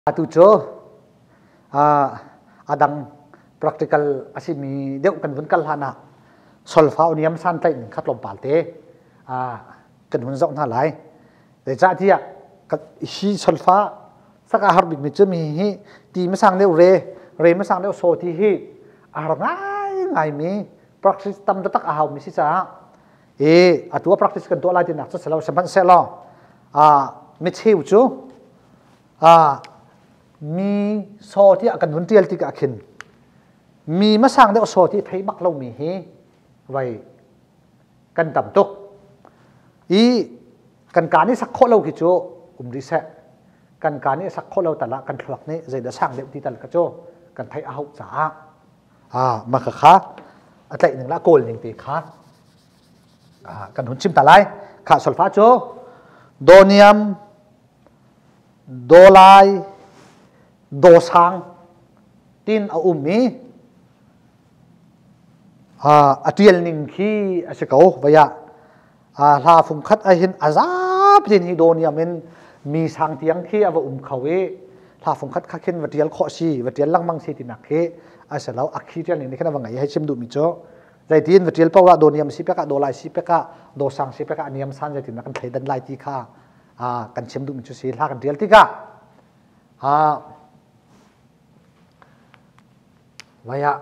Atu cu a dang practical a simi deuh kan vun kal hlan ah solfa niam santlaih ning kha tlawmpal te kan hun zoh hna lai. Zeicahtiah hi solfa sak a har bikmi cu mi hi ti masang deuh re, re masang deuh so ti hi a har ngaingaimi practice tam taktak a haumi si caah i atu a practice kan tuah lai tinak cu si lo sihmanhsehlaw micheu cu mi saw tiah kan vun ṭial tikah khin mi masang deuh saw ti thei bak lomi hi vai kan tam tuk i kan kaa nih sak khawh lo khi cu um rih seh. Kan kaa nih sak khawh lo tal ah kan thluak nih zeidah sang deuh ti tal kha cu kan theih a hauh caah mah kha a tlaih ning la kawl ning te kha kan hun chim ta lai. Kha solfa cu doniam dawlai dawsang tin a um i a ṭial ning khi a si ko. Vaya hla fung khat ahhin a zapi hi dawniam in mi sang tiang khi a va um kho i hla fung khat kha khin va ṭial khawh si, va ṭial lengmang si tinak khi a si lo. A khi ṭial ning nih khin a va ngei. Hei chim duhmi cu zeitin va ṭial paoh ah dawniam si pek ah, dawlai si pek ah, dawsang si pek ah, a niam san zeitin dah kan thleidan lai ti kha kan chim duhmi cu si. Hla kan ṭial tikah vai ah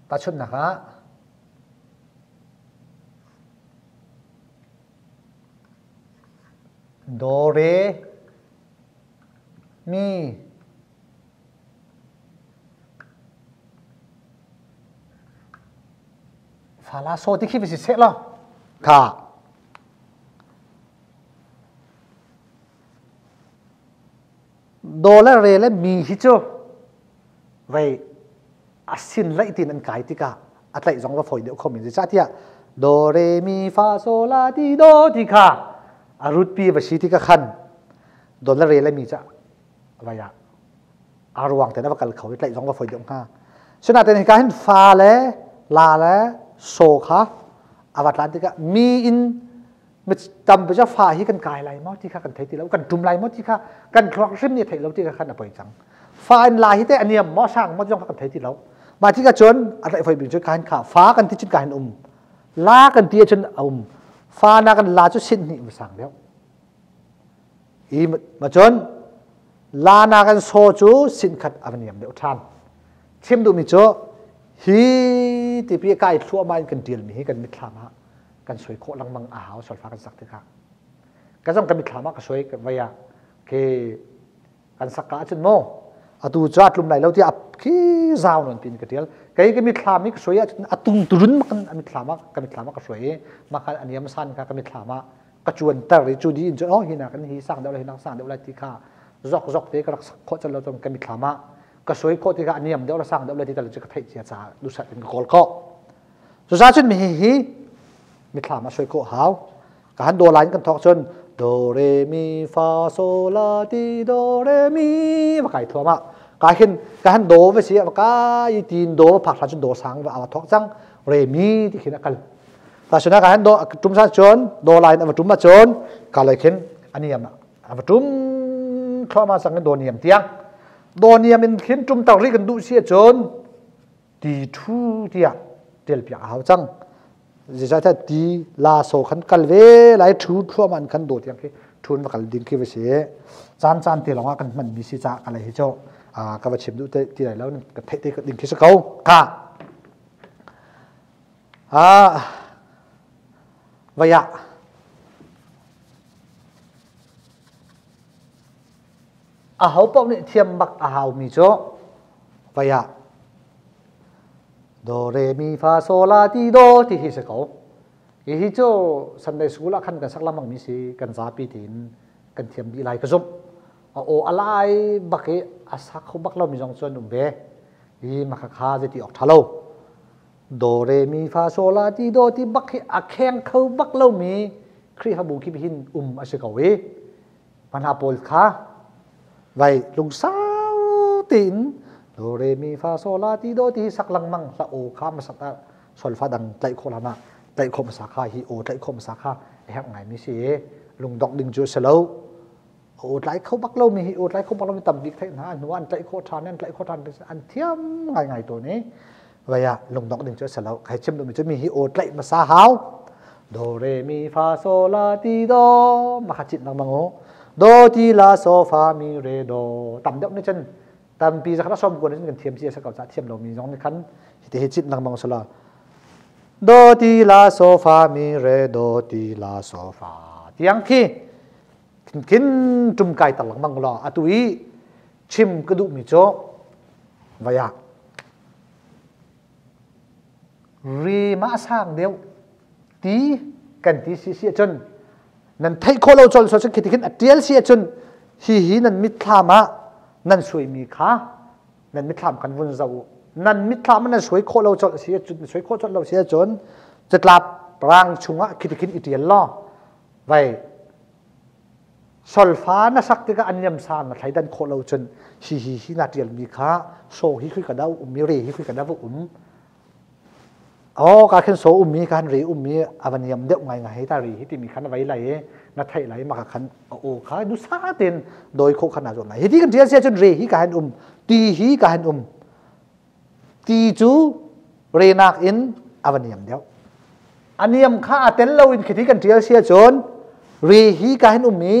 tahchunhnak ah do re mi Fala so ti khi va si seh law kha do le re le mi hi cu vei a sin laih tin an kai tikah a tlaih zong va fawi deuh kho men. Zeicahtiah do re mi fa so la ti do ti kha a rutpi va si tikah khan do le re le mi ca vai ah a ruang ten a va kal kho i tlaih zong va foi deuh hnga. Sinain hika hin fa le la le so kha a va tlan tikah mi in tam pa fa hi kan kai lai maw ti kha kan thei ti lo, kan tum lai maw ti kha kan thluak hrim nih thei lo ti kha khan a poi cang. Fa in la hi te a niam maw sang maw zong kha kan thei ti lo. Mah ti ka cun a tlaih foi bing cu ka hin kha fa kan ti cun ka hin um, la kan ti cun a um. Fa na kan la cu sin hnih sang deuh i ma cun la na kan saw cu sin khat a va niam deuh ṭhan. Chim duhmi cu hi tipi kai thluahmah in kan ṭialmi hi kan mitthlam ah kan suai khawh lengmang a hau. Solfa kan sak tikah ka zong ka mitthlam ah ka suai vai ah ke kan sak ka ahcun maw atu cu a tlum lai lo tiah khi zau non pin ka ṭial. Kei ka mitthlam i ka suai ahcun a tung turun makan a mitthlam ah ka mitthlam ah ka suai i makhan a niam san kha ka mitthlam ah ka cuanter i cu di in cun oh hi nak in hi sang deuh lai, hi nak sang deuh lai ti kha zok zok te ka rak sak khawh cun lo cun ka mithlam ah ka suai khawh tikah a niam deuh la sang deuh lai ti tal cu ka theih cia caah duhsat in ka kawl khawh. Cucaah cun mi hi hi mithlam ah suai khawh hau. Ka han do lai kan thawk cun do re mi fa so la ti do re mi va kai thuam ah ka hin ka han do va si va kai tin do phak hlan cun do sang va awa thawk cang re mi ti khin a kal. Tahchunhnak ah hin do tum san cun do lai in a va tum ahcun ka lei khin a niam a va tum thluahmah sang in do niam tiang do niam in khin tum tak rih kan duh si ahcun ti thu tiah ṭial piak a hau cang. Zeicahtiah ti la so khan kal ve lai thu thluahmah in khan do tiang khi thun va kal ding khi va si. Caan caan te lawngah kan hman mi si ca ka lei hi cu ka va chim duh te ti lai lo, ka theih te ding khi si ko ka. Vai ah aho paoh nih thiam bak a haumi cu vai ah do re mi fa so la ti do ti hi si ko. Hihi cu Sunday school ah khan kan sak lengmang mi si, kan zapi tein kan thiam dih lai ka zumh. A aw a lai bak i a sak kho bak lomi zong cu an um ve. Hi makhakha zeiti awk ṭha lo. Do re mi fa so la ti do ti bak hi a kheng kho bak lomi Khrihfabu khi hin um a si ko i hna pawl kha vai lungsau tein do re mi fa so la ti do ti sak lengmang hla aw kha masak ah solfa dang tlaih khawh lama tlaih khawh hmasa kha hi aw tlaih khawh hmasa kha a herh ngaimi si. Lungdok ding cu a si lo. Aw tlai kho bak lomi hi aw tlai kho bak lomi tam bik theih hna hnu an tlaih khawh ṭhan an tlaih khawh ṭhan an thiam ngaingai tawn i vai ah lungdongh ding cu a si lo. Kai chim duhmi cu mi hi aw tlaih hmasa hau. Do re mi fa so la ti do ma kha cit lengmang u. Do ti la so fa mi re do tam deuh nih cun tampi zakhat som kuan in kan thiam ci a si ko ca thiam lomi zong nih khan hiti hi cit lengmang sala do ti la so fa mi re do ti la so fa tiang khi khin tum kai tar lengmang law atu i chim ka duhmi cu vaya ri ma sang deuh ti kan ti si si ahcun nan theih khawh lo col so cun khi khin a tial si ahcun hi hi nan mitthlam ah nan suaimi kha nan mitthlam kan vun zoh u nan mitthlam nan suai khawh lo colh si ahcun suai khawh colh lo si ahcun catlap rang chungah khi khin i tial law vai solfa na sak tikah an niam sang na thleidan khawh lo cun hi hi hi na tialmi kha so hi khi ka da um mi re hi khi ka da um Aw ka khin so ummi ka han re ummi a va niam deuh ngai ngai ta ri hi timi khan vai lai i na theih lai maka khan a aw kha du sa ten doi kho khan na zuam lai hi ti kan tial sia cun re hi ka han um ti hi ka han um ti cu re nak in a va niam deuh a niam kha a tel lo in khiti kan tial sia cun re hi ka han um i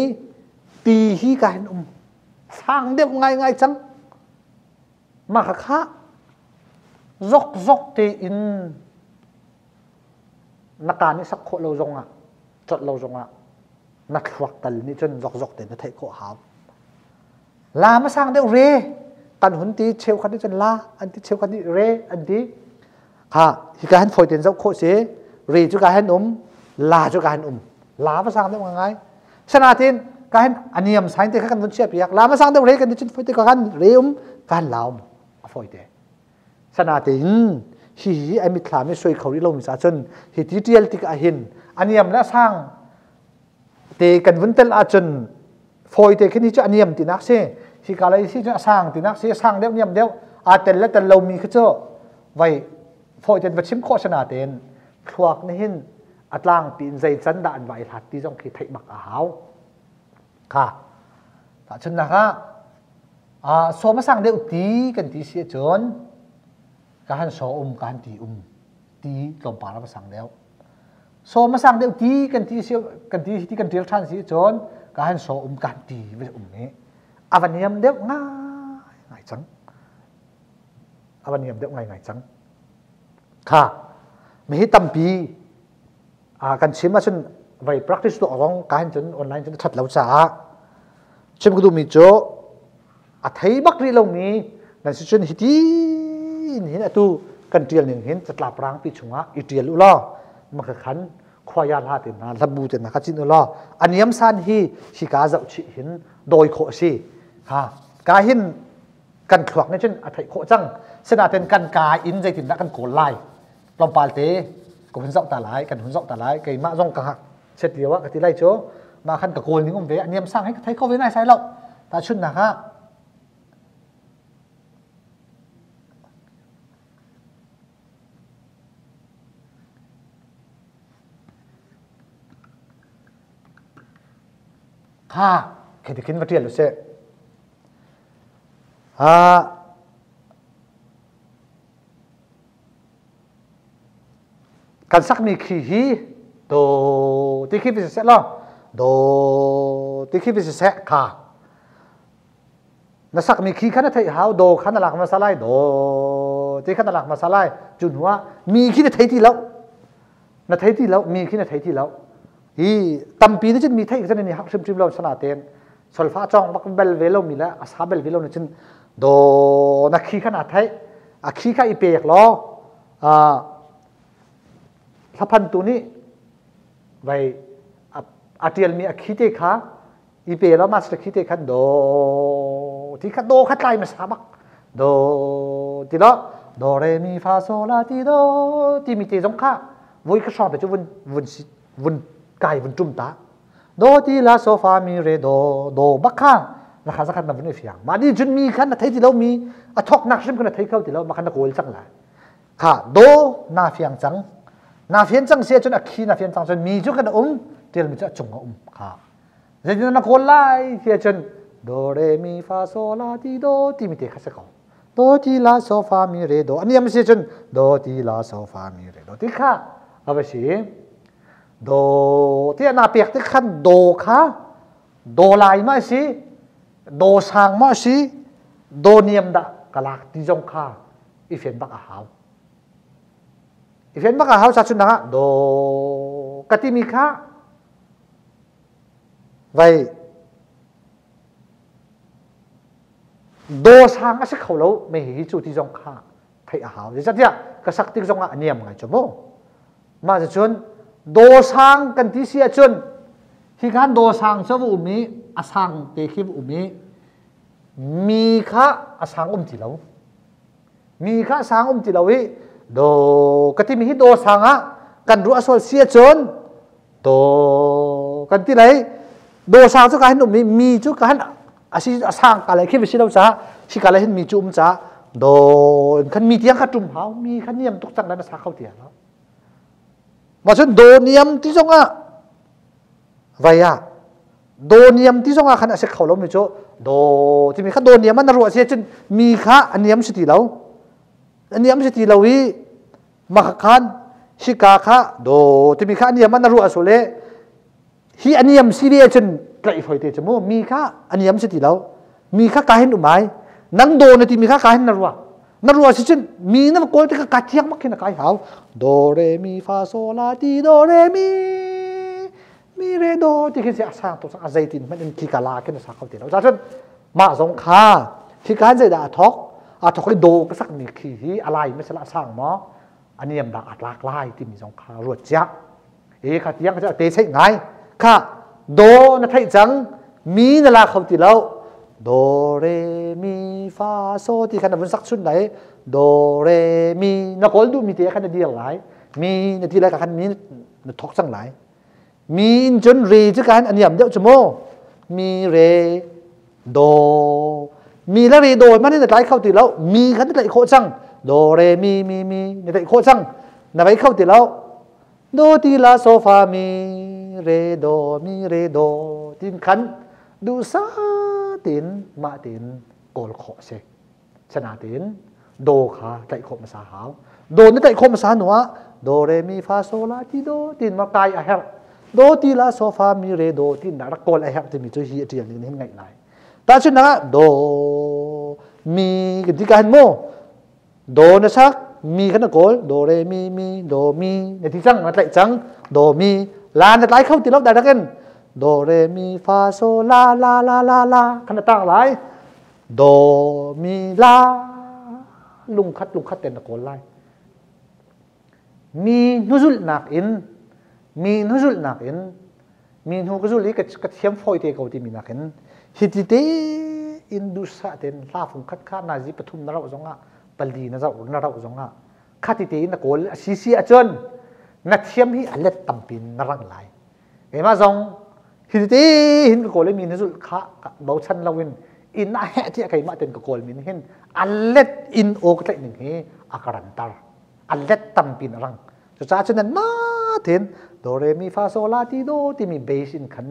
ti hi ka han um sang deuh ngai ngai cang Mah kha zokzok tein na kaa nih sak khawh lo zongah, colh lo zongah na thluak tal nih cun zokzok tein na theih khawh hau. La ma sang deuh re kan hun ti cheukhat nih cun la an ti cheukhat nih re an ti. Kha hika han fawi tein zoh khawh si. Re cu ka han um, la cu ka han um. La va sang deuh ngai. Sanatin ka hin aniam sain te kha kan vun chiah piak la ma sang deuh re kan ti cun foi te ka kan re um kan la um a foi te sanatin hi hi ai mitthlam i soi kho rih lo mi sa cun hi ti tial tik ah hin aniam le sang te kan vun tel ahcun foi te khin hi cu aniam tinak si hi ka lai si cu a sang tinak si sang deuh niam deuh aa tel le tel lo mi kha cu vai foi ten va chim khawh sanatin thluak nih hin a tlangpi in zei can dah an vai hlat ti zong khi theih bak a hau kha tahchunhnak ah sawm a sang deuh ti kan ti si ahcun ka han saw um ka han ti um ti tlawmpal a sang deuh sawm a sang deuh ti kan ti si kan ti ti kan tial than si ahcun ka han saw um ka han ti va um ni a va niam deuh ngai ngai cang a va niam deuh ngai ngai cang Kha mi hi tampi kan chim ahcun vai practice tuah zong ka hin cun online cun a ṭhat lo caah chim ka duhmi cu a thei bak rih lomi nan si cun hiti in hin atu kan ṭial ning hin catlap rangpi chungah i ṭial u law maka khan khuaya hla te hna hlabu te hna kha cin u law a niam san hi hika zoh chih hin dawi khawh a si ha ka hin kan thluak nih cun a theih khawh cang sinain kan ka in zeitindah kan kawl lai tlawmpal te ka hun zoh ta lai kan hun zoh ta lai keimah zong ka hngak set lio ah ka ti lai cu mah khan ka kawl ning um ve a niam sang hi ka thei kho ve nai sai lo tahchunhnak ah kha khi khin va tial usih Kan sakmi khi hi do ti khi vi siseh law do ti khi vi siseh kha na sakmi khi kha na theih hau do kha na lak hmasa lai do ti kha na lak hmasa lai cu hnu ah mi khi na thei ti lo na thei ti lo mi khi na thei ti lo hi tampi nih cun mi theih cun ni hak hrimhrim lo sana ten solfa chong bak bel ve lo mi le a sa bel ve lo ni cun do na khi kha na theih a khi kha i pek law thlaphan tu nih vai a tial mi a khi te kha i pe lo master khi te khan do ti kha do kha tlai ma sa bak do ti lo do re mi fa so la ti do ti mi te zong kha vui kha hrawng te cu vun vun vun kai vun tum ta do ti la so fa mi re do do bak kha na kha zakhat na vun i fiang ma ni cun mi khan na thei ti lo mi a thok nak hrim khan na thei kho ti lo ma khan na kawl cang lai kha do na fiang cang na fian cang sia cun a khi na fian cang cun mi cu kan um tial mi cu a cung a um kha. Zeitin na kawl lai ti ahcun do re mi fa so la ti do timi te kha si ko. Do ti la so fa mi re do. A niam si cun do ti la so fa mi re do ti kha a va si. Do ti na pek ti khan do kha do lai ma si do sang ma si do niam dah ka lak ti zong kha i fen bak a hau. I fen bak a hau sa chun dang ah do ka timi kha Vai dawsang a si kho lo me hi cu ti zong kha theih a hau. Zeicahtiah ka sak tik zong ah a niam ngai cu mu. Mah cun dawsang kan ti si ahcun hi khan dawsang cu va um i a sang te khi va um i mi kha a sang um ti lo. Mi kha sang um ti lo i do ka timi hi dawsang ah kan ruah sual si ahcun Do kan ti lai do sang cu ka hin um i mi cu ka hin asi a sang ka lai khi si lo ca si ka lai hin mi cu um ca do khan mi tiang kha tum hau mi kha niam tuk cang na sa kho ti lo ma cun do niam ti zong ah vai ah do niam ti zong ah khan a si kho lo mi cu do ti mi kha do niam an ruah si cun mi kha a niam si ti lo a niam si ti lo i mah khan hika kha do timi kha aniam an ruah so le hi aniam si ve cun tlaih foi te chu mu mi kha aniam si ti lo mi kha ka hin umai nang do na ti mi kha ka hin na ruah na ruah si cun mi na kawl te ka thiang mak hin kai hau do re mi fa so la ti do re mi mi re do ti khi si a sang to sang a zeitin hmanh in khi ka la khin sa kho ti lo cha cun mah zong kha khi kan zei dah a thok a thok i do ka sak mi khi hi a lai mi sala sang maw a niam dah a tlak lai timi zong kha ruat cia e kha tiang kha te theih ngai kha do na theih cang mi na la kho ti lo do re mi fa so ti kha na vun sak chun lai do re mi na kawl duh mi te kha na dir lai mi na ti lai ka khan mi na thok cang lai Mi in cun re cu kan a niam deuh cu mu. Mi re do. Mi le re do man in na tlai kho ti lo. Mi khan na tlaih khawh cang. Do re mi mi mi na tlaih khawh cang. Na vei kho ti lo. Do ti la so fa mi re do mi re do tin khan duhsa tin mah tin kawl khawh si. Sanatin do kha tlaih khawh hmasa hau. Do na tlaih khawh hmasa hnu ah do re mi fa so la ti do tin ma kai a herh. Do ti la so fa mi re do tin na rak kawl a herh timi cu hi a tial ning hin ngaih lai. Tahchunhnak ah do mi kan ti ka hin mu do na sak mi kha na kawl do re mi mi do mi na ti cang na tlaih cang do mi la na tlai kho ti lo direct in do re mi fa so la la la la la kha na tang lai Do mi la lungkhat lungkhat ten na kawl lai. Mi hnuzulhnak in mi hnuzulhnak in mi hnu ka zul i ka thiam fawi te ko timi nakin hiti te in duhsah ten hla fung khat kha nazi pathum na rauh zongah pali na rauh na rauh zongah khati te in na kawl a si si ahcun na thiam hi a let tampi in na rang lai. Keimah zong hi hin ka kawl i mi na zulh kha bochan loin inn ah heh tiah keimah ten ka kawl min hin a let in aw ka tlaih ning hi a ka ranter a let tampi in a rang cucaah cun nan mah ten do re mi fa so la ti do timi base in khan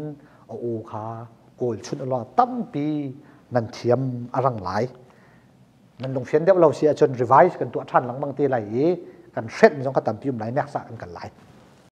a aw kha kawl chun ulaw tampi nan thiam a rang lai nan lungfian deuh lo si ahcun revise kan tuah ṭhan lengmang te lai i kan hrelh mi zong kha tampi um lai next ah kan kal lai.